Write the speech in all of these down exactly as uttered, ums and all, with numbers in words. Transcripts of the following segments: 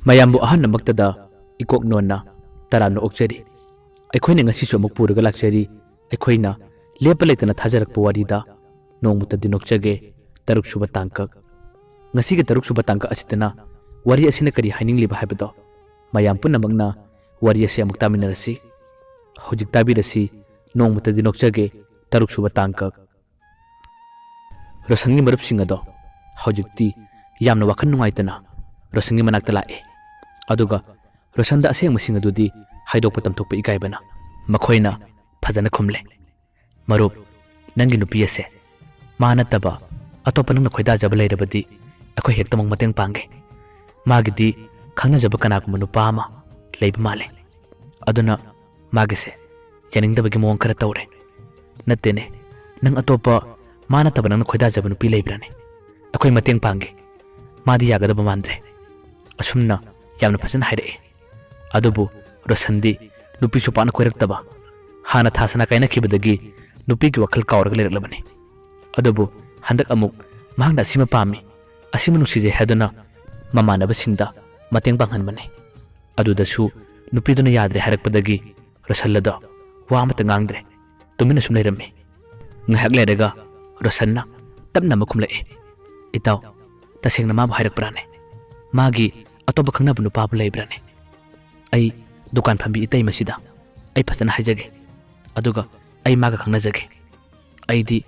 ꯃꯌꯥꯝꯕꯨ ꯑꯍꯥꯟꯕꯃꯛꯇꯗ ꯏꯀꯣꯛ ꯅꯣꯟꯅ ꯇꯔꯥꯝꯅ ꯑꯣꯛꯆꯔꯤ꯫ ꯑꯩꯈꯣꯏꯅ ꯉꯁꯤꯁꯨ ꯑꯃꯨꯛ ꯄꯨꯔꯒ ꯂꯥꯛꯆꯔꯤ꯫ ꯑꯩꯈꯣꯏꯅ ꯂꯦꯞꯄ ꯂꯩꯇꯅ ꯊꯥꯖꯔꯛꯄ ꯋꯥꯔꯤꯗ ꯅꯣꯡꯃꯇꯗꯤ ꯅꯣꯛꯆꯒꯦ, ꯇꯔꯨꯛꯁꯨꯕ ꯇꯥꯡꯀꯛ꯫ ꯉꯁꯤꯒꯤ ꯇꯔꯨꯛꯁꯨꯕ ꯇꯥꯡꯀꯛ ꯑꯁꯤꯗꯅ ꯋꯥꯔꯤ ꯑꯁꯤꯅ ꯀꯔꯤ ꯍꯥꯏꯅꯤꯡꯂꯤꯕ ꯍꯥꯏꯕꯗꯣ ꯃꯌꯥꯝ ꯄꯨꯝꯅꯃꯛꯅ ꯋꯥꯔꯤ ꯑꯁꯤ ꯑꯃꯨꯛ ꯇꯥꯃꯤꯟꯅꯔꯁꯤ꯫ ꯍꯧꯖꯤꯛ ꯇꯥꯕꯤꯔꯁꯤ, ꯅꯣꯡꯃꯇꯗꯤ ꯅꯣꯛꯆꯒꯦ, ꯇꯔꯨꯛꯁꯨꯕ ꯇꯥꯡꯀꯛ꯫ ꯔꯣꯁꯟꯒꯤ ꯃꯔꯨꯞꯁꯤꯡ ꯑꯗꯣ ꯍꯧꯖꯤꯛꯇꯤ ꯌꯥꯝꯅ ꯋꯥꯈꯜ ꯅꯨꯡꯉꯥꯏꯇꯅ ꯔꯣꯁꯟꯒꯤ ꯃꯅꯥꯛꯇ ꯂꯥꯛꯑꯦ꯫ ꯑꯗꯨꯒ ꯔꯣꯁꯟꯗ ꯑꯁꯦꯡꯕꯁꯤꯡ ꯑꯗꯨꯗꯤ ꯍꯥꯏꯗꯣꯛꯄ ꯇꯝꯊꯣꯛꯄ ꯏꯀꯥꯏꯕꯅ ꯃꯈꯣꯏꯅ ꯐꯖꯅ ꯈꯨꯝꯂꯦ꯫ "ꯃꯔꯨꯞ, ꯅꯪꯒꯤ ꯅꯨꯄꯤ ꯑꯁꯦ ꯃꯥ ꯅꯠꯇꯕ ꯑꯇꯣꯞꯄ ꯅꯪꯅ ꯈꯣꯏꯗꯥꯖꯕ ꯂꯩꯔꯕꯗꯤ ꯑꯩꯈꯣꯏ ꯍꯦꯛꯇꯃꯛ ꯃꯇꯦꯡ ꯄꯥꯡꯒꯦ꯫ ꯃꯥꯒꯤꯗꯤ ꯈꯪꯅꯖꯕ ꯀꯅꯥꯒꯨꯝꯕ ꯅꯨꯄꯥ ꯑꯃ ꯂꯩꯕ ꯃꯥꯜꯂꯦ꯫ ꯑꯗꯨꯅ ꯃꯥꯒꯤꯁꯦ ꯌꯥꯅꯤꯡꯗꯕꯒꯤ ꯃꯑꯣꯡ ꯈꯔ ꯇꯧꯔꯦ꯫ ꯅꯠꯇꯦꯅꯦ, ꯅꯪ ꯑꯇꯣꯞꯄ ꯃꯥ ꯅꯠꯇꯕ ꯅꯪꯅ ꯈꯣꯏꯗꯥꯖꯕ ꯅꯨꯄꯤ ꯂꯩꯕ꯭ꯔꯥꯅꯦ? ꯑꯩꯈꯣꯏ ꯃꯇꯦꯡ ꯄꯥꯡꯒꯦ꯫ ꯃꯥꯗꯤ ꯌꯥꯒꯗꯕ ꯃꯥꯟꯗ꯭ꯔꯦ꯫" ꯑꯁꯨꯝꯅ ꯌꯥꯝꯅ ꯐꯖꯅ ꯍꯥꯏꯔꯛꯑꯦ꯫ ꯑꯗꯨꯕꯨ ꯔꯣꯁꯟꯗꯤ ꯅꯨꯄꯤꯁꯨ ꯄꯥꯛꯅ ꯀꯣꯏꯔꯛꯇꯕ, ꯍꯥꯟꯅ ꯊꯥ ꯁꯅꯥ ꯀꯥꯏꯅꯈꯤꯕꯗꯒꯤ ꯅꯨꯄꯤꯒꯤ ꯋꯥꯈꯜ ꯀꯥꯎꯔꯒ ꯂꯩꯔꯛꯂꯕꯅꯤ꯫ ꯑꯗꯨꯕꯨ ꯍꯟꯗꯛ ꯑꯃꯨꯛ ꯃꯍꯥꯛꯅ ꯑꯁꯤꯃ ꯄꯥꯝꯃꯤ, ꯑꯁꯤꯃ ꯅꯨꯡꯁꯤꯖꯩ ꯍꯥꯏꯗꯨꯅ ꯃꯃꯥꯟꯅꯕꯁꯤꯡꯗ ꯃꯇꯦꯡ ꯄꯥꯡꯍꯟꯕꯅꯤ꯫ ꯑꯗꯨꯗꯁꯨ ꯅꯨꯄꯤꯗꯨꯅ ꯌꯥꯗ꯭ꯔꯦ ꯍꯥꯏꯔꯛꯄꯗꯒꯤ ꯔꯣꯁꯟ ꯑꯗꯣ ꯋꯥ ꯑꯃꯠꯇ ꯉꯥꯡꯗ꯭ꯔꯦ꯫ ꯇꯨꯃꯤꯟꯅ ꯁꯨꯝ ꯂꯩꯔꯝꯃꯤ꯫ ꯉꯥꯏꯍꯥꯛ ꯂꯩꯔꯒ ꯔꯣꯁꯟꯅ ꯇꯞꯅ ꯑꯃ ꯈꯨꯝꯂꯛꯑꯦ, "ꯏꯇꯥꯎ, ꯇꯁꯦꯡꯅ ꯃꯥꯕꯨ ꯍꯥꯏꯔꯛꯄ꯭ꯔꯥꯅꯦ? ꯃꯥꯒꯤ ꯑꯇꯣꯞꯄ ꯈꯪꯅꯕ ꯅꯨꯄꯥꯕꯨ ꯂꯩꯕ꯭ꯔꯥꯅꯦ? ꯑꯩ ꯗꯨꯀꯥꯟ ꯐꯝꯕꯤ ꯏꯇꯩꯃꯁꯤꯗ ꯑꯩ ꯐꯖꯅ ꯍꯥꯏꯖꯒꯦ, ꯑꯗꯨꯒ ꯑꯩ ꯃꯥꯒ ꯈꯪꯅꯖꯒꯦ꯫ ꯑꯩꯗꯤ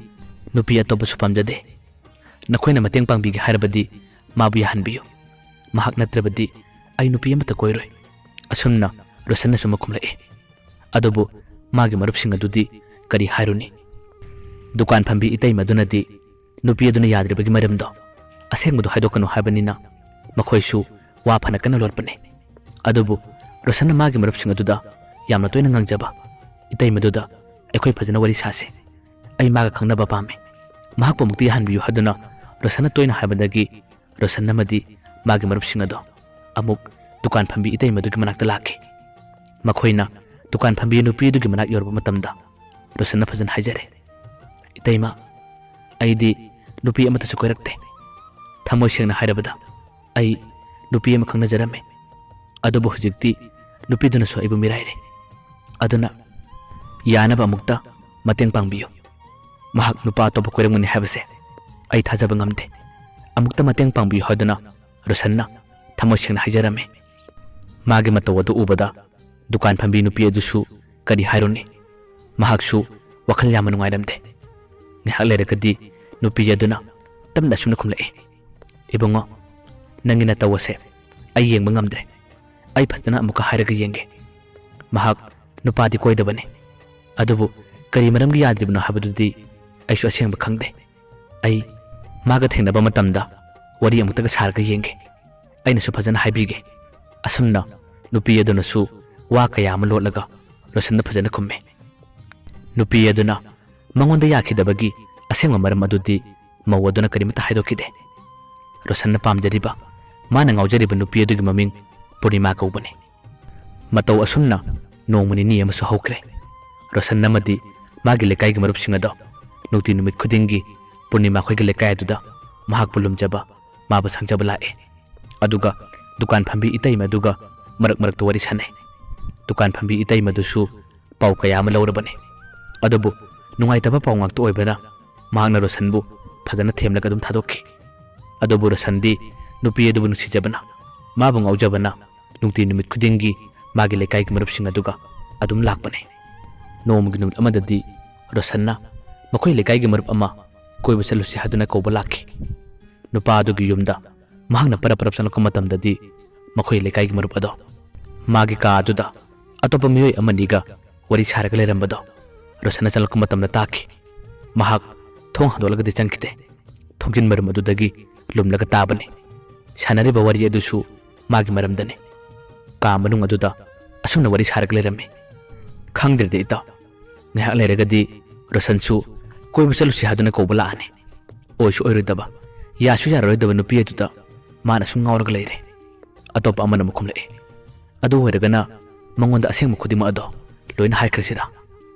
ꯅꯨꯄꯤ ꯑꯇꯣꯞꯄꯁꯨ ꯄꯥꯝꯖꯗꯦ꯫ ꯅꯈꯣꯏꯅ ꯃꯇꯦꯡ ꯄꯥꯡꯕꯤꯒꯦ ꯍꯥꯏꯔꯕꯗꯤ ꯃꯥꯕꯨ ꯌꯥꯍꯟꯕꯤꯌꯨ꯫ ꯃꯍꯥꯛ ꯅꯠꯇ꯭ꯔꯕꯗꯤ ꯑꯩ ꯅꯨꯄꯤ ꯑꯃꯠꯇ ꯀꯣꯏꯔꯣꯏ꯫" ꯑꯁꯨꯝꯅ ꯔꯣꯁꯟꯅꯁꯨ ꯑꯃ ꯈꯨꯝꯂꯛꯑꯦ꯫ ꯑꯗꯨꯕꯨ ꯃꯥꯒꯤ ꯃꯔꯨꯞꯁꯤꯡ ꯑꯗꯨꯗꯤ ꯀꯔꯤ ꯍꯥꯏꯔꯨꯅꯤ? ꯗꯨꯀꯥꯟ ꯐꯝꯕꯤ ꯏꯇꯩꯃꯗꯨꯅꯗꯤ ꯅꯨꯄꯤ ꯑꯗꯨꯅ ꯌꯥꯗ꯭ꯔꯤꯕꯒꯤ ꯃꯔꯝꯗꯣ ꯑꯁꯦꯡꯕꯗꯣ ꯍꯥꯏꯗꯣꯛꯀꯅꯨ ꯍꯥꯏꯕꯅꯤꯅ ꯃꯈꯣꯏꯁꯨ ꯋꯥ ꯐꯅ ꯀꯟꯅ ꯂꯣꯠꯄꯅꯤ꯫ ꯑꯗꯨꯕꯨ ꯔꯣꯁꯟꯅ ꯃꯥꯒꯤ ꯃꯔꯨꯞꯁꯤꯡ ꯑꯗꯨꯗ ꯌꯥꯝꯅ ꯇꯣꯏꯅ ꯉꯥꯡꯖꯕ ꯏꯇꯩꯃꯗꯨꯗ, "ꯑꯩꯈꯣꯏ ꯐꯖꯅ ꯋꯥꯔꯤ ꯁꯥꯁꯤ꯫ ꯑꯩ ꯃꯥꯒ ꯈꯪꯅꯕ ꯄꯥꯝꯃꯤ꯫ ꯃꯍꯥꯛꯄꯨ ꯑꯃꯨꯛꯇ ꯌꯥꯍꯟꯕꯤꯌꯨ" ꯍꯥꯏꯗꯨꯅ ꯔꯣꯁꯟꯅ ꯇꯣꯏꯅ ꯍꯥꯏꯕꯗꯒꯤ ꯔꯣꯁꯟ ꯑꯃꯗꯤ ꯃꯥꯒꯤ ꯃꯔꯨꯞꯁꯤꯡ ꯑꯗꯣ ꯑꯃꯨꯛ ꯗꯨꯀꯥꯟ ꯐꯝꯕꯤ ꯏꯇꯩꯃꯗꯨꯒꯤ ꯃꯅꯥꯛꯇ ꯂꯥꯛꯈꯤ꯫ ꯃꯈꯣꯏꯅ ꯗꯨꯀꯥꯟ ꯐꯝꯕꯤ ꯅꯨꯄꯤ ꯑꯗꯨꯒꯤ ꯃꯅꯥꯛ ꯌꯧꯔꯕ ꯃꯇꯝꯗ ꯔꯣꯁꯟꯅ ꯐꯖꯅ ꯍꯥꯏꯖꯔꯦ, "ꯏꯇꯩꯃ, ꯑꯩꯗꯤ ꯅꯨꯄꯤ ꯑꯃꯠꯇꯁꯨ ꯀꯣꯏꯔꯛꯇꯦ꯫ ꯊꯃꯣꯏ ꯁꯦꯡꯅ ꯍꯥꯏꯔꯕꯗ ꯑꯩ ꯅꯨꯄꯤ ꯑꯃ ꯈꯪꯅꯖꯔꯝꯃꯤ꯫ ꯑꯗꯨꯕꯨ ꯍꯧꯖꯤꯛꯇꯤ ꯅꯨꯄꯤꯗꯨꯅꯁꯨ ꯑꯩꯕꯨ ꯃꯤꯔꯥꯏꯔꯦ꯫ ꯑꯗꯨꯅ ꯌꯥꯅꯕ ꯑꯃꯨꯛꯇ ꯃꯇꯦꯡ ꯄꯥꯡꯕꯤꯌꯨ꯫ ꯃꯍꯥꯛ ꯅꯨꯄꯥ ꯑꯇꯣꯞꯄ ꯀꯣꯏꯔꯝꯒꯅꯤ ꯍꯥꯏꯕꯁꯦ ꯑꯩ ꯊꯥꯖꯕ ꯉꯝꯗꯦ꯫ ꯑꯃꯨꯛꯇ ꯃꯇꯦꯡ ꯄꯥꯡꯕꯤꯌꯨ ꯍꯥꯏꯗꯨꯅ ꯔꯣꯁꯟꯅ ꯊꯃꯣꯏ ꯁꯦꯡꯅ ꯍꯥꯏꯖꯔꯝꯃꯤ꯫ ꯃꯥꯒꯤ ꯃꯇꯧ ꯑꯗꯨ ꯎꯕꯗ ꯗꯨꯀꯥꯟ ꯐꯝꯕꯤ ꯅꯨꯄꯤ ꯑꯗꯨꯁꯨ ꯀꯔꯤ ꯍꯥꯏꯔꯨꯅꯤ? ꯃꯍꯥꯛꯁꯨ ꯋꯥꯈꯜ ꯌꯥꯝꯅ ꯅꯨꯡꯉꯥꯏꯔꯝꯗꯦ꯫ ꯉꯥꯏꯍꯥꯛ ꯂꯩꯔꯒꯗꯤ ꯅꯨꯄꯤ ꯑꯗꯨꯅ ꯇꯞꯅ ꯑꯁꯨꯝꯅ ꯈꯨꯝꯂꯛꯏ, "ꯏꯕꯨꯡꯉꯣ, ꯅꯪꯒꯤ ꯅꯇꯧ ꯑꯁꯦ ꯑꯩ ꯌꯦꯡꯕ ꯉꯝꯗ꯭ꯔꯦ꯫ ꯑꯩ ꯐꯖꯅ ꯑꯃꯨꯛꯀ ꯍꯥꯏꯔꯒ ꯌꯦꯡꯒꯦ꯫ ꯃꯍꯥꯛ ꯅꯨꯄꯥꯗꯤ ꯀꯣꯏꯗꯕꯅꯤ꯫ ꯑꯗꯨꯕꯨ ꯀꯔꯤ ꯃꯔꯝꯒꯤ ꯌꯥꯗ꯭ꯔꯤꯕꯅꯣ ꯍꯥꯏꯕꯗꯨꯗꯤ ꯑꯩꯁꯨ ꯑꯁꯦꯡꯕ ꯈꯪꯗꯦ꯫ ꯑꯩ ꯃꯥꯒ ꯊꯦꯡꯅꯕ ꯃꯇꯝꯗ ꯋꯥꯔꯤ ꯑꯃꯨꯛꯇꯒ ꯁꯥꯔꯒ ꯌꯦꯡꯒꯦ꯫ ꯑꯩꯅꯁꯨ ꯐꯖꯅ ꯍꯥꯏꯕꯤꯒꯦ꯫" ꯑꯁꯨꯝꯅ ꯅꯨꯄꯤ ꯑꯗꯨꯅꯁꯨ ꯋꯥ ꯀꯌꯥ ꯑꯃ ꯂꯣꯠꯂꯒ ꯔꯣꯁꯟꯗ ꯐꯖꯅ ꯈꯨꯝꯃꯤ꯫ ꯅꯨꯄꯤ ꯑꯗꯨꯅ ꯃꯉꯣꯟꯗ ꯌꯥꯈꯤꯗꯕꯒꯤ ꯑꯁꯦꯡꯕ ꯃꯔꯝ ꯑꯗꯨꯗꯤ ꯃꯧ ꯑꯗꯨꯅ ꯀꯔꯤꯃꯠꯇ ꯍꯥꯏꯗꯣꯛꯈꯤꯗꯦ꯫ ꯔꯣꯁꯟꯅ ꯄꯥꯝꯖꯔꯤꯕ, ꯃꯥꯅ ꯉꯥꯎꯖꯔꯤꯕ ꯅꯨꯄꯤ ꯑꯗꯨꯒꯤ ꯃꯃꯤꯡ ꯄꯨꯔꯅꯤꯃꯥ ꯀꯧꯕꯅꯤ꯫ ꯃꯇꯧ ꯑꯁꯨꯝꯅ ꯅꯣꯡꯃ ꯅꯤꯅꯤ ꯑꯃꯁꯨ ꯍꯧꯈ꯭ꯔꯦ꯫ ꯔꯣꯁꯟ ꯑꯃꯗꯤ ꯃꯥꯒꯤ ꯂꯩꯀꯥꯏꯒꯤ ꯃꯔꯨꯞꯁꯤꯡ ꯑꯗꯣ ꯅꯨꯡꯇꯤ ꯅꯨꯃꯤꯠ ꯈꯨꯗꯤꯡꯒꯤ ꯄꯨꯔꯅꯤꯃꯥ ꯈꯣꯏꯒꯤ ꯂꯩꯀꯥꯏ ꯑꯗꯨꯗ ꯃꯍꯥꯛꯄꯨ ꯂꯨꯝꯖꯕ, ꯃꯥꯕꯨ ꯁꯪꯖꯕ ꯂꯥꯛꯑꯦ꯫ ꯑꯗꯨꯒ ꯗꯨꯀꯥꯟ ꯐꯝꯕꯤ ꯏꯇꯩꯃ ꯑꯗꯨꯒ ꯃꯔꯛ ꯃꯔꯛꯇ ꯋꯥꯔꯤ ꯁꯥꯟꯅꯩ꯫ ꯗꯨꯀꯥꯟ ꯐꯝꯕꯤ ꯏꯇꯩꯃꯗꯨꯁꯨ ꯄꯥꯎ ꯀꯌꯥ ꯑꯃ ꯂꯧꯔꯕꯅꯤ꯫ ꯑꯗꯨꯕꯨ ꯅꯨꯡꯉꯥꯏꯇꯕ ꯄꯥꯎ ꯉꯥꯛꯇ ꯑꯣꯏꯕꯅ ꯃꯍꯥꯛꯅ ꯔꯣꯁꯟꯕꯨ ꯐꯖꯅ ꯊꯦꯝꯂꯒ ꯑꯗꯨꯝ ꯊꯥꯗꯣꯛꯈꯤ꯫ ꯑꯗꯨꯕꯨ ꯔꯣꯁꯟꯗꯤ ꯅꯨꯄꯤ ꯑꯗꯨꯕꯨ ꯅꯨꯡꯁꯤꯖꯕꯅ, ꯃꯥꯕꯨ ꯉꯥꯎꯖꯕꯅ ꯅꯨꯡꯇꯤ ꯅꯨꯃꯤꯠ ꯈꯨꯗꯤꯡꯒꯤ ꯃꯥꯒꯤ ꯂꯩꯀꯥꯏꯒꯤ ꯃꯔꯨꯞꯁꯤꯡ ꯑꯗꯨꯒ ꯑꯗꯨꯝ ꯂꯥꯛꯄꯅꯤ꯫ ꯅꯣꯡꯃꯒꯤ ꯅꯨꯃꯤꯠ ꯑꯃꯗꯗꯤ ꯔꯣꯁꯟꯅ ꯃꯈꯣꯏ ꯂꯩꯀꯥꯏꯒꯤ ꯃꯔꯨꯞ ꯑꯃ ꯀꯣꯏꯕ ꯆꯠꯂꯨꯁꯤ ꯍꯥꯏꯗꯨꯅ ꯀꯧꯕ ꯂꯥꯛꯈꯤ꯫ ꯅꯨꯄꯥ ꯑꯗꯨꯒꯤ ꯌꯨꯝꯗ ꯃꯍꯥꯛꯅ ꯄꯔꯞ ꯄꯔꯞ ꯆꯪꯂꯛꯄ ꯃꯇꯝꯗꯗꯤ ꯃꯈꯣꯏ ꯂꯩꯀꯥꯏꯒꯤ ꯃꯔꯨꯞ ꯑꯗꯣ ꯃꯥꯒꯤ ꯀꯥ ꯑꯗꯨꯗ ꯑꯇꯣꯞꯄ ꯃꯤꯑꯣꯏ ꯑꯃꯅꯤꯒ ꯋꯥꯔꯤ ꯁꯥꯔꯒ ꯂꯩꯔꯝꯕꯗꯣ ꯔꯣꯁꯟꯅ ꯆꯪꯂꯛꯄ ꯃꯇꯝꯗ ꯇꯥꯈꯤ꯫ ꯃꯍꯥꯛ ꯊꯣꯡ ꯍꯥꯡꯗꯣꯛꯂꯒꯗꯤ ꯆꯪꯈꯤꯗꯦ꯫ ꯊꯣꯡꯖꯤꯟ ꯃꯔꯨꯝ ꯑꯗꯨꯗꯒꯤ ꯂꯨꯝꯂꯒ ꯇꯥꯕꯅꯤ꯫ ꯁꯥꯟꯅꯔꯤꯕ ꯋꯥꯔꯤ ꯑꯗꯨꯁꯨ ꯃꯥꯒꯤ ꯃꯔꯝꯗꯅꯤ꯫ ꯀꯥ ꯃꯅꯨꯡ ꯑꯗꯨꯗ ꯑꯁꯨꯝꯅ ꯋꯥꯔꯤ ꯁꯥꯔꯒ ꯂꯩꯔꯝꯃꯤ꯫ "ꯈꯪꯗ꯭ꯔꯦꯗ ꯏꯇꯥꯎ, ꯉꯥꯏꯍꯥꯛ ꯂꯩꯔꯒꯗꯤ ꯔꯣꯁꯟꯁꯨ ꯀꯣꯏꯕ ꯆꯠꯂꯨꯁꯤ ꯍꯥꯏꯗꯨꯅ ꯀꯧꯕ ꯂꯥꯛꯑꯅꯤ꯫ ꯑꯣꯏꯁꯨ ꯑꯣꯏꯔꯣꯏꯗꯕ, ꯌꯥꯁꯨ ꯌꯥꯔꯔꯣꯏꯗꯕ ꯅꯨꯄꯤ ꯑꯗꯨꯗ ꯃꯥꯅ ꯁꯨꯝ ꯉꯥꯎꯔꯒ ꯂꯩꯔꯦ꯫" ꯑꯇꯣꯞꯄ ꯑꯃꯅ ꯑꯃꯨꯛ ꯈꯨꯝꯂꯛꯏ, "ꯑꯗꯨ ꯑꯣꯏꯔꯒꯅ ꯃꯉꯣꯟꯗ ꯑꯁꯦꯡꯕ ꯈꯨꯗꯤꯡꯃꯛ ꯑꯗꯣ ꯂꯣꯏꯅ ꯍꯥꯏꯈ꯭ꯔꯁꯤꯔꯥ?"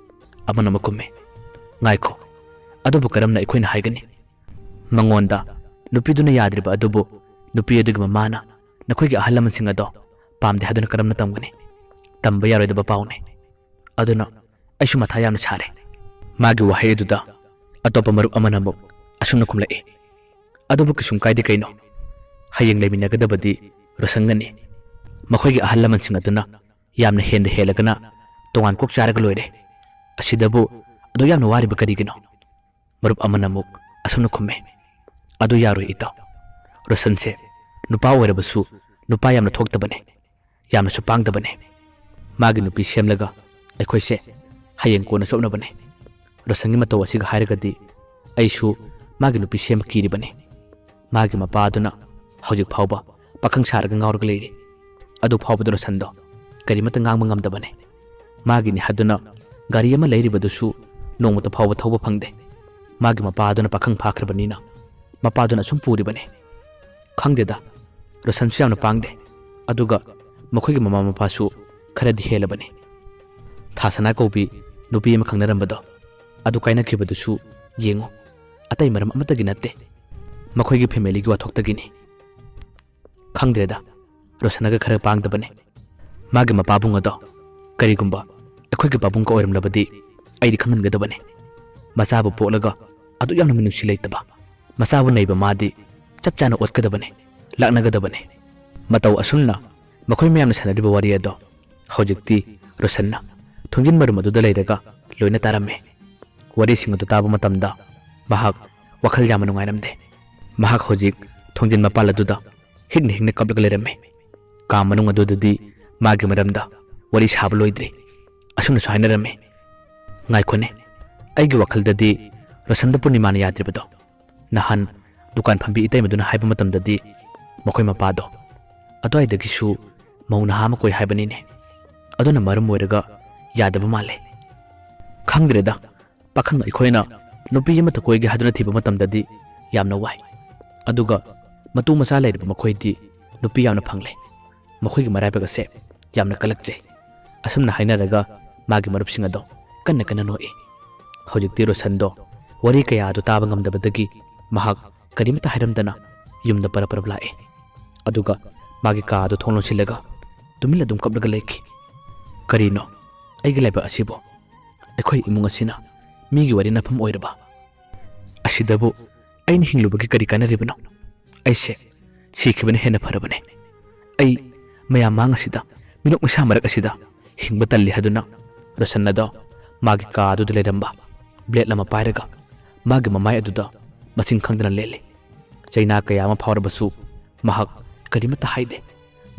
ꯑꯃꯅ ꯑꯃꯨꯛ ꯈꯨꯝꯃꯤ, "ꯉꯥꯏꯈꯣ, ꯑꯗꯨꯕꯨ ꯀꯔꯝꯅ ꯑꯩꯈꯣꯏꯅ ꯍꯥꯏꯒꯅꯤ? ꯃꯉꯣꯟꯗ ꯅꯨꯄꯤꯗꯨꯅ ꯌꯥꯗ꯭ꯔꯤꯕ ꯑꯗꯨꯕꯨ ꯅꯨꯄꯤ ꯑꯗꯨꯒꯤ ꯃꯃꯥꯅ "ꯅꯈꯣꯏꯒꯤ ꯑꯍꯜ ꯂꯃꯟꯁꯤꯡ ꯑꯗꯣ ꯄꯥꯝꯗꯦ ꯍꯥꯏꯗꯨꯅ ꯀꯔꯝꯅ ꯇꯝꯒꯅꯤ? ꯇꯝꯕ ꯌꯥꯔꯣꯏꯗꯕ ꯄꯥꯎꯅꯤ꯫ ꯑꯗꯨꯅ ꯑꯩꯁꯨ ꯃꯊꯥ ꯌꯥꯝꯅ ꯁꯥꯔꯦ꯫" ꯃꯥꯒꯤ ꯋꯥꯍꯩ ꯑꯗꯨꯗ ꯑꯇꯣꯞꯄ ꯃꯔꯨꯞ ꯑꯃꯅ ꯑꯃꯨꯛ ꯑꯁꯨꯝꯅ ꯈꯨꯝꯂꯛꯏ, "ꯑꯗꯨꯕꯨ ꯀꯩꯁꯨꯝ ꯀꯥꯏꯗꯦ ꯀꯩꯅꯣ? ꯍꯌꯦꯡ ꯂꯩꯃꯤꯟꯅꯒꯗꯕꯗꯤ ꯔꯣꯁꯟꯒꯅꯤ꯫ ꯃꯈꯣꯏꯒꯤ ꯑꯍꯜ ꯂꯃꯟꯁꯤꯡ ꯑꯗꯨꯅ ꯌꯥꯝꯅ ꯍꯦꯟꯗ ꯍꯦꯜꯂꯒꯅ ꯇꯣꯉꯥꯟ ꯀꯣꯛ ꯆꯥꯔꯒ ꯂꯣꯏꯔꯦ꯫ ꯑꯁꯤꯗꯕꯨ ꯑꯗꯨ ꯌꯥꯝꯅ ꯋꯥꯔꯤꯕ ꯀꯔꯤꯒꯤꯅꯣ?" ꯃꯔꯨꯞ ꯑꯃꯅ ꯑꯃꯨꯛ ꯑꯁꯨꯝꯅ ꯈꯨꯝꯃꯦ, "ꯑꯗꯨ ꯌꯥꯔꯣꯏ ꯏꯇꯥꯎ꯫ ꯔꯣꯁꯟꯁꯦ ꯅꯨꯄꯥ ꯑꯣꯏꯔꯕꯁꯨ ꯅꯨꯄꯥ ꯌꯥꯝꯅ ꯊꯣꯛꯇꯕꯅꯦ, ꯌꯥꯝꯅꯁꯨ ꯄꯥꯡꯗꯕꯅꯦ꯫ ꯃꯥꯒꯤ ꯅꯨꯄꯤ ꯁꯦꯝꯂꯒ ꯑꯩꯈꯣꯏꯁꯦ ꯍꯌꯦꯡ ꯀꯣꯟꯅ ꯆꯣꯞꯅꯕꯅꯦ꯫ ꯔꯣꯁꯟꯒꯤ ꯃꯇꯧ ꯑꯁꯤꯒ ꯍꯥꯏꯔꯒꯗꯤ ꯑꯩꯁꯨ ꯃꯥꯒꯤ ꯅꯨꯄꯤ ꯁꯦꯝꯕ ꯀꯤꯔꯤꯕꯅꯤ꯫ ꯃꯥꯒꯤ ꯃꯄꯥ ꯑꯗꯨꯅ ꯍꯧꯖꯤꯛ ꯐꯥꯎꯕ ꯄꯥꯈꯪ ꯁꯥꯔꯒ ꯉꯥꯎꯔꯒ ꯂꯩꯔꯤ꯫ ꯑꯗꯨ ꯐꯥꯎꯕꯗ ꯔꯣꯁꯟꯗꯣ ꯀꯔꯤꯃꯠꯇ ꯉꯥꯡꯕ ꯉꯝꯗꯕꯅꯦ꯫ ꯃꯥꯒꯤꯅꯤ ꯍꯥꯏꯗꯨꯅ ꯒꯥꯔꯤ ꯑꯃ ꯂꯩꯔꯤꯕꯗꯨꯁꯨ ꯅꯣꯡꯃꯇ ꯐꯥꯎꯕ ꯊꯧꯕ ꯐꯪꯗꯦ꯫ ꯃꯥꯒꯤ ꯃꯄꯥ ꯑꯗꯨꯅ ꯄꯥꯈꯪ ꯐꯥꯈ꯭ꯔꯕꯅꯤꯅ ꯃꯄꯥꯗꯨꯅ ꯁꯨꯝ ꯄꯨꯔꯤꯕꯅꯤ꯫ ꯈꯪꯗꯦꯗ, ꯔꯣꯁꯟꯁꯨ ꯌꯥꯝꯅ ꯄꯥꯡꯗꯦ꯫ ꯑꯗꯨꯒ ꯃꯈꯣꯏꯒꯤ ꯃꯃꯥ ꯃꯄꯥꯁꯨ ꯈꯔꯗꯤ ꯍꯦꯜꯂꯕꯅꯤ꯫ ꯊꯥꯁꯅꯥ ꯀꯧꯕꯤ ꯅꯨꯄꯤ ꯑꯃ ꯈꯪꯅꯔꯝꯕꯗꯣ, ꯑꯗꯨ ꯀꯥꯏꯅꯈꯤꯕꯗꯨꯁꯨ ꯌꯦꯡꯉꯨ꯫ ꯑꯇꯩ ꯃꯔꯝ ꯑꯃꯠꯇꯒꯤ ꯅꯠꯇꯦ꯫ ꯃꯈꯣꯏꯒꯤ ꯐꯦꯃꯤꯂꯤꯒꯤ ꯋꯥꯊꯣꯛꯇꯒꯤꯅꯤ꯫ ꯈꯪꯗ꯭ꯔꯦꯗ, ꯔꯣꯁꯅꯒ ꯈꯔ ꯄꯥꯡꯗꯕꯅꯦ꯫ ꯃꯥꯒꯤ ꯃꯄꯥꯕꯨꯡ ꯑꯗꯣ ꯀꯔꯤꯒꯨꯝꯕ ꯑꯩꯈꯣꯏꯒꯤ ꯄꯥꯕꯨꯡꯒ ꯑꯣꯏꯔꯝꯂꯕꯗꯤ ꯑꯩꯗꯤ ꯈꯪꯍꯟꯒꯗꯕꯅꯦ꯫ ꯃꯆꯥꯕꯨ ꯄꯣꯛꯂꯒ ꯑꯗꯨ ꯌꯥꯝꯅ ꯃꯤꯅꯨꯡꯁꯤ ꯂꯩꯇꯕ, ꯃꯆꯥꯕꯨ ꯅꯩꯕ ꯃꯥꯗꯤ ꯆꯞ ꯆꯥꯅ ꯑꯣꯠꯀꯗꯕꯅꯦ, ꯂꯥꯛꯅꯒꯗꯕꯅꯦ꯫ ꯃꯇꯧ ꯑꯁꯨꯝꯅ ꯃꯈꯣꯏ ꯃꯌꯥꯝꯅ ꯁꯥꯟꯅꯔꯤꯕ ꯋꯥꯔꯤ ꯑꯗꯣ ꯍꯧꯖꯤꯛꯇꯤ ꯔꯣꯁꯟꯅ ꯊꯣꯡꯖꯤꯟ ꯃꯔꯨꯝ ꯑꯗꯨꯗ ꯂꯩꯔꯒ ꯂꯣꯏꯅ ꯇꯥꯔꯝꯃꯦ꯫ ꯋꯥꯔꯤꯁꯤꯡ ꯑꯗꯨ ꯇꯥꯕ ꯃꯇꯝꯗ ꯃꯍꯥꯛ ꯋꯥꯈꯜ ꯌꯥꯝꯅ ꯅꯨꯡꯉꯥꯏꯔꯝꯗꯦ꯫ ꯃꯍꯥꯛ ꯍꯧꯖꯤꯛ ꯊꯣꯡꯖꯤꯟ ꯃꯄꯥꯜ ꯑꯗꯨꯗ ꯍꯤꯛꯅ ꯍꯤꯛꯅ ꯀꯞꯂꯒ ꯂꯩꯔꯝꯃꯤ꯫ ꯀꯥ ꯃꯅꯨꯡ ꯑꯗꯨꯗꯗꯤ ꯃꯥꯒꯤ ꯃꯔꯝꯗ ꯋꯥꯔꯤ ꯁꯥꯕ ꯂꯣꯏꯗ꯭ꯔꯤ꯫ ꯑꯁꯨꯝꯅꯁꯨ ꯍꯥꯏꯅꯔꯝꯃꯤ, "ꯉꯥꯏꯈꯣꯅꯦ, ꯑꯩꯒꯤ ꯋꯥꯈꯜꯗꯗꯤ ꯔꯣꯁꯟꯗ ꯄꯨꯔꯅꯤꯃꯥꯅ ꯌꯥꯗ꯭ꯔꯤꯕꯗꯣ꯫ ꯅꯍꯥꯟ ꯗꯨꯀꯥꯟ ꯐꯝꯕꯤ ꯏꯇꯩꯃꯗꯨꯅ ꯍꯥꯏꯕ ꯃꯇꯝꯗꯗꯤ ꯃꯈꯣꯏ ꯃꯄꯥꯗꯣ ꯑꯗꯨꯋꯥꯏꯗꯒꯤꯁꯨ ꯃꯧ ꯅꯍꯥ ꯑꯃ ꯀꯣꯏ ꯍꯥꯏꯕꯅꯤꯅꯦ꯫ ꯑꯗꯨꯅ ꯃꯔꯝ ꯑꯣꯏꯔꯒ ꯌꯥꯗꯕ ꯃꯥꯜꯂꯦ꯫ ꯈꯪꯗ꯭ꯔꯦꯗ, ꯄꯥꯈꯪ ꯑꯩꯈꯣꯏꯅ ꯅꯨꯄꯤ ꯑꯃꯠꯇ ꯀꯣꯏꯒꯦ ꯍꯥꯏꯗꯨꯅ ꯊꯤꯕ ꯃꯇꯝꯗꯗꯤ ꯌꯥꯝꯅ ꯋꯥꯏ꯫ ꯑꯗꯨꯒ ꯃꯇꯨ ꯃꯆꯥ ꯂꯩꯔꯕ ꯃꯈꯣꯏꯗꯤ ꯅꯨꯄꯤ ꯌꯥꯝꯅ ꯐꯪꯂꯦ꯫ ꯃꯈꯣꯏꯒꯤ ꯃꯔꯥꯏꯕꯛ ꯑꯁꯦ ꯌꯥꯝꯅ ꯀꯜꯂꯛꯆꯩ꯫" ꯑꯁꯨꯝꯅ ꯍꯥꯏꯅꯔꯒ ꯃꯥꯒꯤ ꯃꯔꯨꯞꯁꯤꯡ ꯑꯗꯣ ꯀꯟꯅ ꯀꯟꯅ ꯅꯣꯛꯏ꯫ ꯍꯧꯖꯤꯛꯇꯤ ꯔꯣꯁꯟꯗꯣ ꯋꯥꯔꯤ ꯀꯌꯥ ꯑꯗꯨ ꯇꯥꯕ ꯉꯝꯗꯕꯗꯒꯤ ꯃꯍꯥꯛ ꯀꯔꯤꯃꯠꯇ ꯍꯥꯏꯔꯝꯗꯅ ꯌꯨꯝꯗ ꯄꯔꯞ ꯄꯔꯞ ꯂꯥꯛꯏ꯫ ꯑꯗꯨꯒ ꯃꯥꯒꯤ ꯀꯥ ꯑꯗꯨ ꯊꯣꯡ ꯂꯣꯟꯁꯤꯜꯂꯒ ꯇꯨꯃꯤꯟꯅ ꯑꯗꯨꯝ ꯀꯞꯂꯒ ꯂꯩꯈꯤ꯫ "ꯀꯔꯤꯅꯣ ꯑꯩꯒꯤ ꯂꯥꯏꯕꯛ ꯑꯁꯤꯕꯨ? ꯑꯩꯈꯣꯏ ꯏꯃꯨꯡ ꯑꯁꯤꯅ ꯃꯤꯒꯤ ꯋꯥꯔꯤ ꯅꯐꯝ ꯑꯣꯏꯔꯕ? ꯑꯁꯤꯗꯕꯨ ꯑꯩꯅ ꯍꯤꯡꯂꯨꯕꯒꯤ ꯀꯔꯤ ꯀꯥꯟꯅꯔꯤꯕꯅꯣ? ꯑꯩꯁꯦ ꯁꯤꯈꯤꯕꯅ ꯍꯦꯟꯅ ꯐꯔꯕꯅꯦ꯫ ꯑꯩ ꯃꯌꯥꯝ ꯃꯥꯡ ꯑꯁꯤꯗ, ꯃꯤꯅꯣꯛ ꯃꯩꯁꯥ ꯃꯔꯛ ꯑꯁꯤꯗ ꯍꯤꯡꯕ ꯇꯜꯂꯤ" ꯍꯥꯏꯗꯨꯅ ꯔꯣꯁꯟ ꯑꯗꯣ ꯃꯥꯒꯤ ꯀꯥ ꯑꯗꯨꯗ ꯂꯩꯔꯝꯕ ꯕ꯭ꯂꯦꯗ ꯑꯃ ꯄꯥꯏꯔꯒ ꯃꯥꯒꯤ ꯃꯃꯥꯏ ꯑꯗꯨꯗ ꯃꯁꯤꯡ ꯈꯪꯗꯅ ꯂꯦꯜꯂꯤ꯫ ꯆꯩꯅꯥ ꯀꯌꯥ ꯑꯃ ꯐꯥꯎꯔꯕꯁꯨ ꯃꯍꯥꯛ ꯀꯔꯤꯃꯠꯇ ꯍꯥꯏꯗꯦ꯫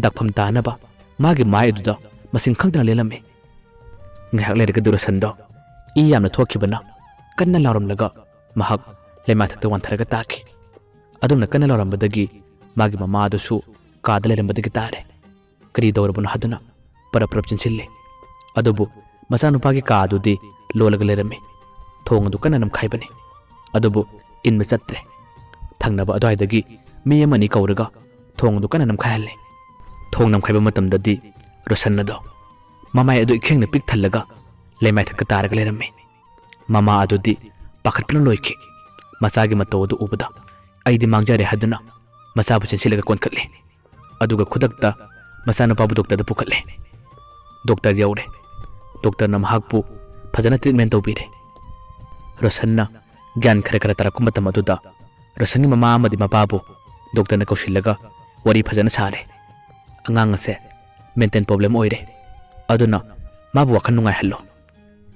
ꯗꯥꯛꯐꯝ ꯇꯥꯅꯕ ꯃꯥꯒꯤ ꯃꯥꯏ ꯑꯗꯨꯗ ꯃꯁꯤꯡ ꯈꯪꯗꯅ ꯂꯦꯜꯂꯝꯃꯤ꯫ ꯉꯥꯏꯍꯥꯛ ꯂꯩꯔꯒ ꯔꯣꯁꯟꯗꯣ ꯏ ꯌꯥꯝꯅ ꯊꯣꯛꯈꯤꯕꯅ ꯀꯟꯅ ꯂꯥꯎꯔꯝꯂꯒ ꯃꯍꯥꯛ ꯂꯩꯃꯥꯏꯊꯛꯇ ꯋꯥꯟꯊꯔꯒ ꯇꯥꯈꯤ꯫ ꯑꯗꯨꯝꯅ ꯀꯟꯅ ꯂꯥꯎꯔꯝꯕꯗꯒꯤ ꯃꯥꯒꯤ ꯃꯃꯥ ꯑꯗꯨꯁꯨ ꯀꯥꯗ ꯂꯩꯔꯝꯕꯗꯒꯤ ꯇꯥꯔꯦ꯫ ꯀꯔꯤ ꯇꯧꯔꯕꯅꯣ ꯍꯥꯏꯗꯨꯅ ꯄꯔꯞ ꯄꯔꯞ ꯆꯦꯟꯁꯤꯜꯂꯤ꯫ ꯑꯗꯨꯕꯨ ꯃꯆꯥꯅꯨꯄꯥꯒꯤ ꯀꯥ ꯑꯗꯨꯗꯤ ꯂꯣꯜꯂꯒ ꯂꯩꯔꯝꯃꯤ꯫ ꯊꯣꯡ ꯑꯗꯨ ꯀꯟꯅ ꯅꯝꯈꯥꯏꯕꯅꯤ꯫ ꯑꯗꯨꯕꯨ ꯏꯟꯕ ꯆꯠꯇ꯭ꯔꯦ꯫ ꯊꯪꯅꯕ ꯑꯗꯨꯋꯥꯏꯗꯒꯤ ꯃꯤ ꯑꯃꯅꯤ ꯀꯧꯔꯒ ꯊꯣꯡ ꯑꯗꯨ ꯀꯟꯅ ꯅꯝꯈꯥꯏꯍꯜꯂꯤ꯫ ꯊꯣꯡ ꯅꯝꯈꯥꯏꯕ ꯃꯇꯝꯗꯗꯤ ꯔꯣꯁꯟ ꯑꯗꯣ ꯃꯃꯥꯏ ꯑꯗꯨ ꯏꯈꯦꯡꯅ ꯄꯤꯛ ꯊꯜꯂꯒ ꯂꯩꯃꯥꯏꯊꯛꯇ ꯇꯥꯔꯒ ꯂꯩꯔꯝꯃꯤ꯫ ꯃꯃꯥ ꯑꯗꯨꯗꯤ ꯄꯥꯈꯠꯄꯅ ꯂꯣꯏꯈꯤ꯫ ꯃꯆꯥꯒꯤ ꯃꯇꯧ ꯑꯗꯨ ꯎꯕꯗ ꯑꯩꯗꯤ ꯃꯥꯡꯖꯔꯦ ꯍꯥꯏꯗꯨꯅ ꯃꯆꯥꯕꯨ ꯆꯦꯟꯁꯤꯜꯂꯒ ꯀꯣꯟꯈꯠꯂꯤ꯫ ꯑꯗꯨꯒ ꯈꯨꯗꯛꯇ ꯃꯆꯥꯅꯨꯄꯥꯕꯨ ꯗꯣꯛꯇꯔꯗ ꯄꯨꯈꯠꯂꯦ꯫ ꯗꯣꯛꯇꯔ ꯌꯧꯔꯦ꯫ ꯗꯣꯛꯇꯔꯅ ꯃꯍꯥꯛꯄꯨ ꯐꯖꯅ ꯇ꯭ꯔꯤꯠꯃꯦꯟ ꯇꯧꯕꯤꯔꯦ꯫ ꯔꯣꯁꯟꯅ ꯒ꯭ꯌꯥꯟ ꯈꯔ ꯈꯔ ꯇꯥꯔꯛꯄ ꯃꯇꯝ ꯑꯗꯨꯗ ꯔꯣꯁꯟꯒꯤ ꯃꯃꯥ ꯑꯃꯗꯤ ꯃꯄꯥꯕꯨ ꯗꯣꯛꯇꯔꯅ ꯀꯧꯁꯤꯜꯂꯒ ꯋꯥꯔꯤ ꯐꯖꯅ ꯁꯥꯔꯦ꯫ "ꯑꯉꯥꯡ ꯑꯁꯦ ꯃꯦꯟꯇꯦꯜ ꯄ꯭ꯔꯣꯕ꯭ꯂꯦꯝ ꯑꯣꯏꯔꯦ꯫ ꯑꯗꯨꯅ ꯃꯥꯕꯨ ꯋꯥꯈꯜ ꯅꯨꯡꯉꯥꯏꯍꯜꯂꯣ꯫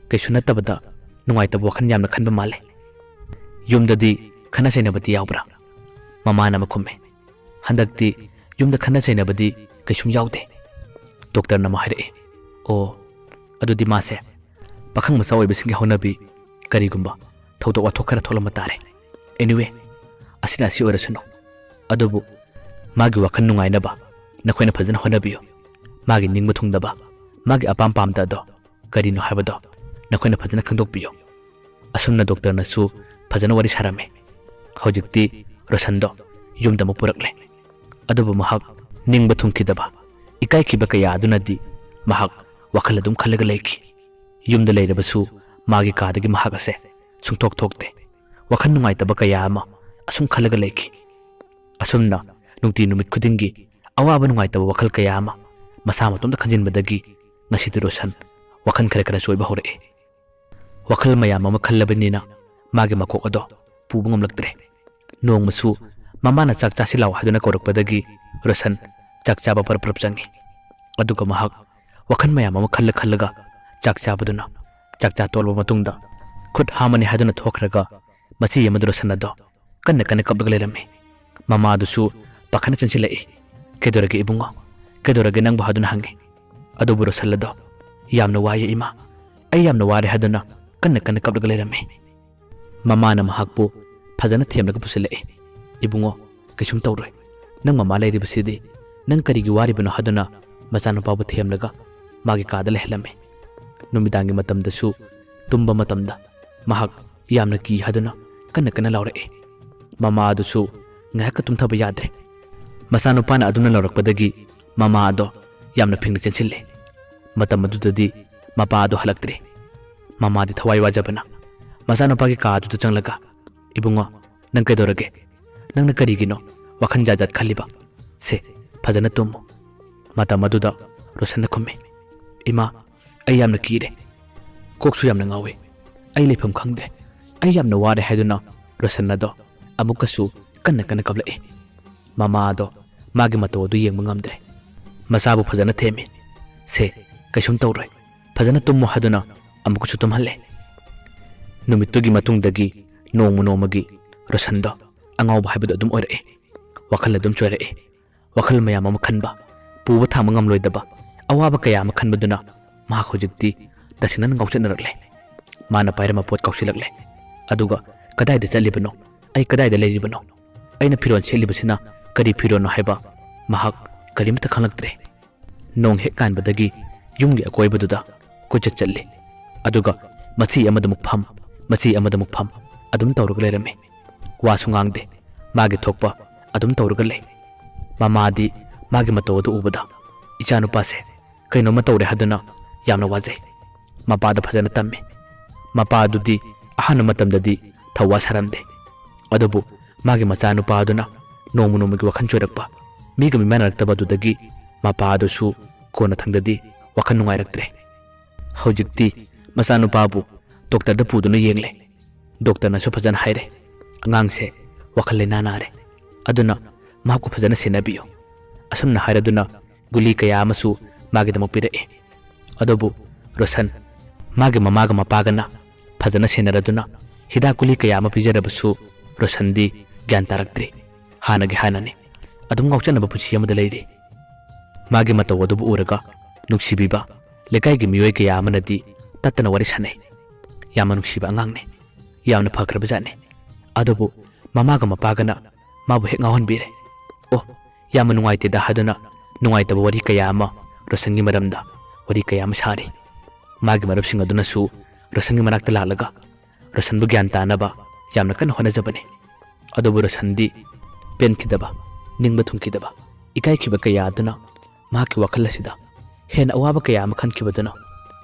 ꯀꯩꯁꯨ ꯅꯠꯇꯕꯗ ꯅꯨꯡꯉꯥꯏꯇꯕ ꯋꯥꯈꯜ ꯌꯥꯝꯅ ꯈꯟꯕ ꯃꯥꯜꯂꯦ꯫ ꯌꯨꯝꯗꯗꯤ ꯈꯠꯅ ꯆꯩꯅꯕꯗꯤ ꯌꯥꯎꯕ꯭ꯔꯥ?" ꯃꯃꯥꯅ ꯑꯃ ꯈꯨꯝꯃꯦ꯫ "ꯍꯟꯗꯛꯇꯤ ꯌꯨꯝꯗ ꯈꯠꯅ ꯆꯩꯅꯕꯗꯤ ꯀꯩꯁꯨꯝ ꯌꯥꯎꯗꯦ", ꯗꯣꯛꯇꯔꯅ ꯑꯃ ꯍꯥꯏꯔꯛꯏ꯫ "ꯑꯣ, ꯑꯗꯨꯗꯤ ꯃꯥꯁꯦ ꯄꯥꯈꯪ ꯃꯆꯥ ꯑꯣꯏꯕꯁꯤꯡꯒꯤ ꯍꯧꯅꯕꯤ, ꯀꯔꯤꯒꯨꯝꯕ ꯊꯧꯗꯣꯛ ꯋꯥꯊꯣꯛ ꯈꯔ ꯊꯣꯛꯂꯝꯕ ꯇꯥꯔꯦ꯫ ꯑꯦꯅꯤꯋꯦ, ꯑꯁꯤꯅ ꯑꯁꯤ ꯑꯣꯏꯔꯁꯅꯨ꯫ ꯑꯗꯨꯕꯨ ꯃꯥꯒꯤ ꯋꯥꯈꯜ ꯅꯨꯡꯉꯥꯏꯅꯕ ꯅꯈꯣꯏꯅ ꯐꯖꯅ ꯍꯣꯠꯅꯕꯤꯌꯨ꯫ ꯃꯥꯒꯤ ꯅꯤꯡꯕ ꯊꯨꯡꯗꯕ, ꯃꯥꯒꯤ ꯑꯄꯥꯝ ꯄꯥꯝꯗ ꯑꯗꯣ ꯀꯔꯤꯅꯣ ꯍꯥꯏꯕꯗꯣ ꯅꯈꯣꯏꯅ ꯐꯖꯅ ꯈꯪꯗꯣꯛꯄꯤꯌꯨ꯫" ꯑꯁꯨꯝꯅ ꯗꯣꯛꯇꯔꯅꯁꯨ ꯐꯖꯅ ꯋꯥꯔꯤ ꯁꯥꯔꯝꯃꯤ꯫ ꯍꯧꯖꯤꯛꯇꯤ ꯔꯣꯁꯟꯗꯣ ꯌꯨꯝꯗ ꯑꯃꯨꯛ ꯄꯨꯔꯛꯂꯦ꯫ ꯑꯗꯨꯕꯨ ꯃꯍꯥꯛ ꯅꯤꯡꯕ ꯊꯨꯡꯈꯤꯗꯕ, ꯏꯀꯥꯏꯈꯤꯕ ꯀꯌꯥ ꯑꯗꯨꯅꯗꯤ ꯃꯍꯥꯛ ꯋꯥꯈꯜ ꯑꯗꯨꯝ ꯈꯜꯂꯒ ꯂꯩꯈꯤ꯫ ꯌꯨꯝꯗ ꯂꯩꯔꯕꯁꯨ ꯃꯥꯒꯤ ꯀꯥꯗꯒꯤ ꯃꯍꯥꯛ ꯑꯁꯦ ꯁꯨꯡꯊꯣꯛ ꯊꯣꯛꯇꯦ꯫ ꯋꯥꯈꯜ ꯅꯨꯡꯉꯥꯏꯇꯕ ꯀꯌꯥ ꯑꯃ ꯑꯁꯨꯝ ꯈꯜꯂꯒ ꯂꯩꯈꯤ꯫ ꯑꯁꯨꯝꯅ ꯅꯨꯡꯇꯤ ꯅꯨꯃꯤꯠ ꯈꯨꯗꯤꯡꯒꯤ ꯑꯋꯥꯕ ꯅꯨꯡꯉꯥꯏꯇꯕ ꯋꯥꯈꯜ ꯀꯌꯥ ꯑꯃ ꯃꯁꯥ ꯃꯇꯣꯝꯇ ꯈꯟꯖꯤꯟꯕꯗꯒꯤ ꯉꯁꯤꯗꯤ ꯔꯣꯁꯟ ꯋꯥꯈꯜ ꯈꯔ ꯈꯔ ꯆꯣꯏꯕ ꯍꯧꯔꯛꯑꯦ꯫ ꯋꯥꯈꯜ ꯃꯌꯥꯝ ꯑꯃ ꯈꯜꯂꯕꯅꯤꯅ ꯃꯥꯒꯤ ꯃꯀꯣꯛ ꯑꯗꯣ ꯄꯨꯕ ꯉꯝꯂꯛꯇ꯭ꯔꯦ꯫ ꯅꯣꯡꯃꯁꯨ ꯃꯃꯥꯅ ꯆꯥꯛ ꯆꯥꯁꯤ ꯂꯥꯎ ꯍꯥꯏꯗꯨꯅ ꯀꯧꯔꯛꯄꯗꯒꯤ ꯔꯣꯁꯟ ꯆꯥꯛ ꯆꯥꯕ ꯄꯔꯞ ꯄꯔꯞ ꯆꯪꯉꯤ꯫ ꯑꯗꯨꯒ ꯃꯍꯥꯛ ꯋꯥꯈꯜ ꯃꯌꯥꯝ ꯑꯃ ꯈꯜꯂ ꯈꯜꯂꯒ ꯆꯥꯛ ꯆꯥꯕꯗꯨꯅ ꯆꯥꯛ ꯆꯥ ꯇꯣꯛꯂꯕ ꯃꯇꯨꯡꯗ ꯈꯨꯠ ꯍꯥꯝꯃꯅꯤ ꯍꯥꯏꯗꯨꯅ ꯊꯣꯛꯈ꯭ꯔꯒ ꯃꯆꯤ ꯑꯃꯗ ꯔꯣꯁꯟ ꯑꯗꯣ ꯀꯟꯅ ꯀꯟꯅ ꯀꯞꯂꯒ ꯂꯩꯔꯝꯃꯤ꯫ ꯃꯃꯥꯗꯨꯁꯨ ꯄꯥꯈꯠꯅ ꯆꯪꯁꯤꯜꯂꯛꯏ꯫ "ꯀꯩꯗꯧꯔꯒꯦ ꯏꯕꯨꯡꯉꯣ? ꯀꯩꯗꯧꯔꯒꯦ ꯅꯪꯕꯨ?" ꯍꯥꯏꯗꯨꯅ ꯍꯪꯉꯤ꯫ ꯑꯗꯨꯕꯨ ꯔꯣꯁꯟ ꯑꯗꯣ, "ꯌꯥꯝꯅ ꯋꯥꯏꯌꯦ ꯏꯃꯥ, ꯑꯩ ꯌꯥꯝꯅ ꯋꯥꯔꯦ" ꯍꯥꯏꯗꯨꯅ ꯀꯟꯅ ꯀꯟꯅ ꯀꯞꯂꯒ ꯂꯩꯔꯝꯃꯤ꯫ ꯃꯃꯥꯅ ꯃꯍꯥꯛꯄꯨ ꯐꯖꯅ ꯊꯦꯝꯂꯒ ꯄꯨꯁꯤꯜꯂꯛꯏ꯫ "ꯏꯕꯨꯡꯉꯣ, ꯀꯩꯁꯨꯝ ꯇꯧꯔꯣꯏ꯫ ꯅꯪ ꯃꯃꯥ ꯂꯩꯔꯤꯕꯁꯤꯗꯤ, ꯅꯪ ꯀꯔꯤꯒꯤ ꯋꯥꯔꯤꯕꯅꯣ?" ꯍꯥꯏꯗꯨꯅ ꯃꯆꯥꯅꯨꯄꯥꯕꯨ ꯊꯦꯝꯂꯒ ꯃꯥꯒꯤ ꯀꯥꯗ ꯂꯩꯍꯜꯂꯝꯃꯤ꯫ ꯅꯨꯃꯤꯗꯥꯡꯒꯤ ꯃꯇꯝꯗꯁꯨ ꯇꯨꯝꯕ ꯃꯇꯝꯗ ꯃꯍꯥꯛ ꯌꯥꯝꯅ ꯀꯤ ꯍꯥꯏꯗꯨꯅ ꯀꯟꯅ ꯀꯟꯅ ꯂꯥꯎꯔꯛꯏ꯫ ꯃꯃꯥ ꯑꯗꯨꯁꯨ ꯉꯥꯏꯍꯥꯛꯀ ꯇꯨꯝꯊꯕ ꯌꯥꯗ꯭ꯔꯦ꯫ ꯃꯆꯥꯅꯨꯄꯥꯅ ꯑꯗꯨꯝꯅ ꯂꯥꯎꯔꯛꯄꯗꯒꯤ ꯃꯃꯥ ꯑꯗꯣ ꯌꯥꯝꯅ ꯐꯤꯡꯅ ꯆꯦꯟꯁꯤꯜꯂꯦ꯫ ꯃꯇꯝ ꯑꯗꯨꯗꯗꯤ ꯃꯄꯥ ꯑꯗꯣ ꯍꯜꯂꯛꯇ꯭ꯔꯤ꯫ ꯃꯃꯥꯗꯤ ꯊꯋꯥꯏ ꯋꯥꯖꯕꯅ ꯃꯆꯥꯅꯨꯄꯥꯒꯤ ꯀꯥ ꯑꯗꯨꯗ ꯆꯪꯂꯒ, "ꯏꯕꯨꯡꯉꯣ, ꯅꯪ ꯀꯩꯗꯧꯔꯒꯦ? ꯅꯪꯅ ꯀꯔꯤꯒꯤꯅꯣ ꯋꯥꯈꯜ ꯖꯥꯠ ꯖꯥꯠ ꯈꯜꯂꯤꯕ? ꯁꯦ, ꯐꯖꯅ ꯇꯨꯝꯃꯨ꯫" ꯃꯇꯝ ꯑꯗꯨꯗ ꯔꯣꯁꯟꯅ ꯈꯨꯝꯃꯤ, "ꯏꯃꯥ, ꯑꯩ ꯌꯥꯝꯅ ꯀꯤꯔꯦ꯫ ꯀꯣꯛꯁꯨ ꯌꯥꯝꯅ ꯉꯥꯎꯏ꯫ ꯑꯩ ꯂꯩꯐꯝ ꯈꯪꯗ꯭ꯔꯦ꯫ ꯑꯩ ꯌꯥꯝꯅ ꯋꯥꯔꯦ" ꯍꯥꯏꯗꯨꯅ ꯔꯣꯁꯟ ꯑꯗꯣ ꯑꯃꯨꯛꯀꯁꯨ ꯀꯟꯅ ꯀꯟꯅ ꯀꯞꯂꯛꯏ꯫ ꯃꯃꯥ ꯑꯗꯣ ꯃꯥꯒꯤ ꯃꯇꯧ ꯑꯗꯨ ꯌꯦꯡꯕ ꯉꯝꯗ꯭ꯔꯦ꯫ ꯃꯆꯥꯕꯨ ꯐꯖꯅ ꯊꯦꯝꯃꯤ꯫ "ꯁꯦ, ꯀꯩꯁꯨꯝ ꯇꯧꯔꯣꯏ꯫ ꯐꯖꯅ ꯇꯨꯝꯃꯣ" ꯍꯥꯏꯗꯨꯅ ꯑꯃꯨꯛꯀꯁꯨ ꯇꯨꯝꯍꯜꯂꯦ꯫ ꯅꯨꯃꯤꯠꯇꯨꯒꯤ ꯃꯇꯨꯡꯗꯒꯤ ꯅꯣꯡꯃ ꯅꯣꯡꯃꯒꯤ ꯔꯣꯁꯟꯗꯣ ꯑꯉꯥꯎꯕ ꯍꯥꯏꯕꯗꯨ ꯑꯗꯨꯝ ꯑꯣꯏꯔꯛꯏ꯫ ꯋꯥꯈꯜ ꯑꯗꯨꯝ ꯆꯣꯏꯔꯛꯏ꯫ ꯋꯥꯈꯜ ꯃꯌꯥꯝ ꯑꯃ ꯈꯟꯕ, ꯄꯨꯕ ꯊꯥꯡꯕ ꯉꯝꯂꯣꯏꯗꯕ ꯑꯋꯥꯕ ꯀꯌꯥ ꯑꯃ ꯈꯟꯕꯗꯨꯅ ꯃꯍꯥꯛ ꯍꯧꯖꯤꯛꯇꯤ ꯇꯁꯦꯡꯅ ꯉꯥꯎꯆꯠꯅꯔꯛꯂꯦ꯫ ꯃꯥꯅ ꯄꯥꯏꯔꯝꯕ ꯄꯣꯠ ꯀꯥꯎꯁꯤꯜꯂꯛꯂꯦ꯫ ꯑꯗꯨꯒ ꯀꯗꯥꯏꯗ ꯆꯠꯂꯤꯕꯅꯣ? ꯑꯩ ꯀꯗꯥꯏꯗ ꯂꯩꯔꯤꯕꯅꯣ? ꯑꯩꯅ ꯐꯤꯔꯣꯜ ꯁꯦꯠꯂꯤꯕꯁꯤꯅ ꯀꯔꯤ ꯐꯤꯔꯣꯜꯅꯣ ꯍꯥꯏꯕ ꯃꯍꯥꯛ ꯀꯔꯤꯃꯠꯇ ꯈꯪꯂꯛꯇ꯭ꯔꯦ꯫ ꯅꯣꯡ ꯍꯦꯛ ꯀꯥꯟꯕꯗꯒꯤ ꯌꯨꯝꯒꯤ ꯑꯀꯣꯏꯕꯗꯨꯗ ꯀꯣꯏꯆꯠ ꯆꯠꯂꯤ꯫ ꯑꯗꯨꯒ ꯃꯆꯤ ꯑꯃꯗꯃꯨꯛ ꯐꯝ, ꯃꯆꯤ ꯑꯃꯗꯃꯨꯛ ꯐꯝ ꯑꯗꯨꯝ ꯇꯧꯔꯒ ꯂꯩꯔꯝꯃꯤ꯫ ꯋꯥꯁꯨ ꯉꯥꯡꯗꯦ꯫ ꯃꯥꯒꯤ ꯊꯣꯛꯄ ꯑꯗꯨꯝ ꯇꯧꯔꯒ ꯂꯩ꯫ ꯃꯃꯥꯗꯤ ꯃꯥꯒꯤ ꯃꯇꯧ ꯑꯗꯨ ꯎꯕꯗ, "ꯏꯆꯥꯅꯨꯄꯥꯁꯦ ꯀꯩꯅꯣꯝꯃ ꯇꯧꯔꯦ" ꯍꯥꯏꯗꯨꯅ ꯌꯥꯝꯅ ꯋꯥꯖꯩ꯫ ꯃꯄꯥꯗ ꯐꯖꯅ ꯇꯝꯃꯤ꯫ ꯃꯄꯥꯗꯨꯗꯤ ꯑꯍꯥꯟꯕ ꯃꯇꯝꯗꯗꯤ ꯊꯧꯋꯥ ꯁꯥꯔꯝꯗꯦ꯫ ꯑꯗꯨꯕꯨ ꯃꯥꯒꯤ ꯃꯆꯥꯅꯨꯄꯥ ꯑꯗꯨꯅ ꯅꯣꯡꯃ ꯅꯣꯡꯃꯒꯤ ꯋꯥꯈꯜ ꯆꯣꯏꯔꯛꯄ, ꯃꯤꯒ ꯃꯤꯃꯥꯟꯅꯔꯛꯇꯕ ꯑꯗꯨꯗꯒꯤ ꯃꯄꯥ ꯑꯗꯨꯁꯨ ꯀꯣꯟꯅꯊꯪꯗꯗꯤ ꯋꯥꯈꯜ ꯅꯨꯡꯉꯥꯏꯔꯛꯇ꯭ꯔꯦ꯫ ꯍꯧꯖꯤꯛꯇꯤ ꯃꯆꯥꯅꯨꯄꯥꯕꯨ ꯗꯣꯛꯇꯔꯗ ꯄꯨꯗꯨꯅ ꯌꯦꯡꯂꯦ꯫ ꯗꯣꯛꯇꯔꯅꯁꯨ ꯐꯖꯅ ꯍꯥꯏꯔꯦ, "ꯑꯉꯥꯡꯁꯦ ꯋꯥꯈꯜ ꯂꯩꯅꯥ ꯅꯥꯔꯦ, ꯑꯗꯨꯅ ꯃꯍꯥꯛꯄꯨ ꯐꯖꯅ ꯁꯦꯟꯅꯕꯤꯌꯨ"꯫ ꯑꯁꯨꯝꯅ ꯍꯥꯏꯔꯗꯨꯅ ꯒꯨꯂꯤ ꯀꯌꯥ ꯑꯃꯁꯨ ꯃꯥꯒꯤꯗꯃꯛ ꯄꯤꯔꯛꯑꯦ꯫ ꯑꯗꯨꯕꯨ ꯔꯣꯁꯟ ꯃꯥꯒꯤ ꯃꯃꯥꯒ ꯃꯄꯥꯒꯅ ꯐꯖꯅ ꯁꯦꯟꯅꯔꯗꯨꯅ ꯍꯤꯗꯥꯛ ꯒꯨꯂꯤ ꯀꯌꯥ ꯑꯃ ꯄꯤꯖꯔꯕꯁꯨ ꯔꯣꯁꯟꯗꯤ ꯒ꯭ꯌꯥꯟ ꯇꯥꯔꯛꯇ꯭ꯔꯤ꯫ ꯍꯥꯟꯅꯒꯤ ꯍꯥꯟꯅꯅꯤ꯫ ꯑꯗꯨꯝ ꯉꯥꯎꯆꯠꯅꯕ ꯄꯨꯟꯁꯤ ꯑꯃꯗ ꯂꯩꯔꯤ꯫ ꯃꯥꯒꯤ ꯃꯇꯧ ꯑꯗꯨꯕꯨ ꯎꯔꯒ ꯅꯨꯡꯁꯤꯕꯤꯕ ꯂꯩꯀꯥꯏꯒꯤ ꯃꯤꯑꯣꯏ ꯀꯌꯥ ꯑꯃꯅꯗꯤ ꯇꯠꯇꯅ ꯋꯥꯔꯤ ꯁꯥꯅꯩ꯫ "ꯌꯥꯝꯅ ꯅꯨꯡꯁꯤꯕ ꯑꯉꯥꯡꯅꯤ, ꯌꯥꯝꯅ ꯐꯈ꯭ꯔꯕꯖꯥꯠꯅꯤ꯫ ꯑꯗꯨꯕꯨ ꯃꯃꯥꯒ ꯃꯄꯥꯒꯅ ꯃꯥꯕꯨ ꯍꯦꯛ ꯉꯥꯎꯍꯟꯕꯤꯔꯦ꯫ ꯑꯣ, ꯌꯥꯝꯅ ꯅꯨꯡꯉꯥꯏꯇꯦꯗ" ꯍꯥꯏꯗꯨꯅ ꯅꯨꯡꯉꯥꯏꯇꯕ ꯋꯥꯔꯤ ꯀꯌꯥ ꯑꯃ, ꯔꯣꯁꯟꯒꯤ ꯃꯔꯝꯗ ꯋꯥꯔꯤ ꯀꯌꯥ ꯑꯃ ꯁꯥꯔꯤ꯫ ꯃꯥꯒꯤ ꯃꯔꯨꯞꯁꯤꯡ ꯑꯗꯨꯅꯁꯨ ꯔꯣꯁꯟꯒꯤ ꯃꯅꯥꯛꯇ ꯂꯥꯛꯂꯒ ꯔꯣꯁꯟꯕꯨ ꯒ꯭ꯌꯥꯟ ꯇꯥꯅꯕ ꯌꯥꯝꯅ ꯀꯟꯅ ꯍꯣꯠꯅꯖꯕꯅꯤ꯫ ꯑꯗꯨꯕꯨ ꯔꯣꯁꯟꯗꯤ ꯄꯦꯟꯈꯤꯗꯕ, ꯅꯤꯡꯕ ꯊꯨꯡꯈꯤꯗꯕ, ꯏꯀꯥꯏꯈꯤꯕ ꯀꯌꯥ ꯑꯗꯨꯅ ꯃꯍꯥꯛꯀꯤ ꯋꯥꯈꯜ ꯑꯁꯤꯗ ꯍꯦꯟꯅ ꯑꯋꯥꯕ ꯀꯌꯥ ꯑꯃ ꯈꯟꯈꯤꯕꯗꯨꯅ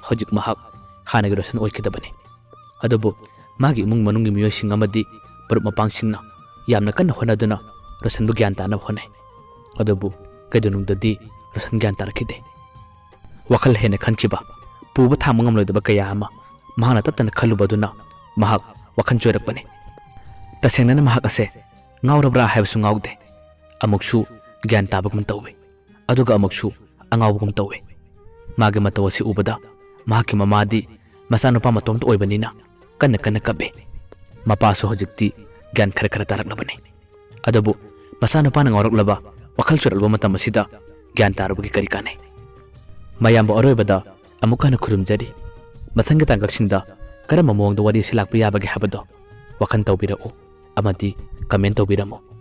ꯍꯧꯖꯤꯛ ꯃꯍꯥꯛ ꯍꯥꯟꯅꯒꯤ ꯔꯣꯁꯟ ꯑꯣꯏꯈꯤꯗꯕꯅꯤ꯫ ꯑꯗꯨꯕꯨ ꯃꯥꯒꯤ ꯏꯃꯨꯡ ꯃꯅꯨꯡꯒꯤ ꯃꯤꯑꯣꯏꯁꯤꯡ ꯑꯃꯗꯤ ꯃꯔꯨꯞ ꯃꯄꯥꯡꯁꯤꯡꯅ ꯌꯥꯝꯅ ꯀꯟꯅ ꯍꯣꯠꯅꯗꯨꯅ ꯔꯣꯁꯟꯕꯨ ꯒ꯭ꯌꯥꯟ ꯇꯥꯅꯕ ꯍꯣꯠꯅꯩ꯫ ꯑꯗꯨꯕꯨ ꯀꯩꯗꯧꯅꯨꯡꯗꯗꯤ ꯔꯣꯁꯟ ꯒ꯭ꯌꯥꯟ ꯇꯥꯔꯛꯈꯤꯗꯦ꯫ ꯋꯥꯈꯜ ꯍꯦꯟꯅ ꯈꯟꯈꯤꯕ, ꯄꯨꯕ ꯊꯥꯡꯕ ꯉꯝꯂꯣꯏꯗꯕ ꯀꯌꯥ ꯑꯃ ꯃꯍꯥꯛꯅ ꯇꯠꯇꯅ ꯈꯜꯂꯨꯕ ꯑꯗꯨꯅ ꯃꯍꯥꯛ ꯋꯥꯈꯜ ꯆꯣꯏꯔꯛꯄꯅꯤ꯫ ꯇꯁꯦꯡꯅꯅ ꯃꯍꯥꯛ ꯑꯁꯦ ꯉꯥꯎꯔꯕ꯭ꯔꯥ ꯍꯥꯏꯕꯁꯨ ꯉꯥꯎꯗꯦ, ꯑꯃꯨꯛꯁꯨ ꯒ꯭ꯌꯥꯟ ꯇꯥꯕꯒꯨꯝ ꯇꯧꯏ, ꯑꯗꯨꯒ ꯑꯃꯨꯛꯁꯨ ꯑꯉꯥꯎꯕꯒꯨꯝ ꯇꯧꯏ꯫ ꯃꯥꯒꯤ ꯃꯇꯧ ꯑꯁꯤ ꯎꯕꯗ ꯃꯍꯥꯛꯀꯤ ꯃꯃꯥꯗꯤ ꯃꯆꯥꯅꯨꯄꯥ ꯃꯇꯣꯝꯇ ꯑꯣꯏꯕꯅꯤꯅ ꯀꯟꯅ ꯀꯟꯅ ꯀꯞꯄꯤ꯫ ꯃꯄꯥꯁꯨ ꯍꯧꯖꯤꯛꯇꯤ ꯒ꯭ꯌꯥꯟ ꯈꯔ ꯈꯔ ꯇꯥꯔꯛꯂꯕꯅꯤ꯫ ꯑꯗꯨꯕꯨ ꯃꯆꯥꯅꯨꯄꯥꯅ ꯉꯥꯎꯔꯛꯂꯕ, ꯋꯥꯈꯜ ꯆꯣꯏꯔꯛꯂꯕ ꯃꯇꯝ ꯑꯁꯤꯗ ꯒ꯭ꯌꯥꯟ ꯇꯥꯔꯨꯕꯒꯤ ꯀꯔꯤ ꯀꯥꯟꯅꯩ? ꯃꯌꯥꯝꯕꯨ ꯑꯔꯣꯏꯕꯗ ꯑꯃꯨꯛ ꯍꯟꯅ ꯈꯨꯔꯨꯝꯖꯔꯤ꯫ ꯃꯊꯪꯒꯤ ꯇꯥꯡꯀꯛꯁꯤꯡꯗ ꯀꯔꯝꯕ ꯃꯑꯣꯡꯗ ꯋꯥꯔꯤ ꯑꯁꯤ ꯂꯥꯛꯄ ꯌꯥꯕꯒꯦ ꯍꯥꯏꯕꯗꯣ ꯋꯥꯈꯜ ꯇꯧꯕꯤꯔꯛꯎ ꯑꯃꯗꯤ comment ꯇꯧꯕꯤꯔꯝꯃꯨ꯫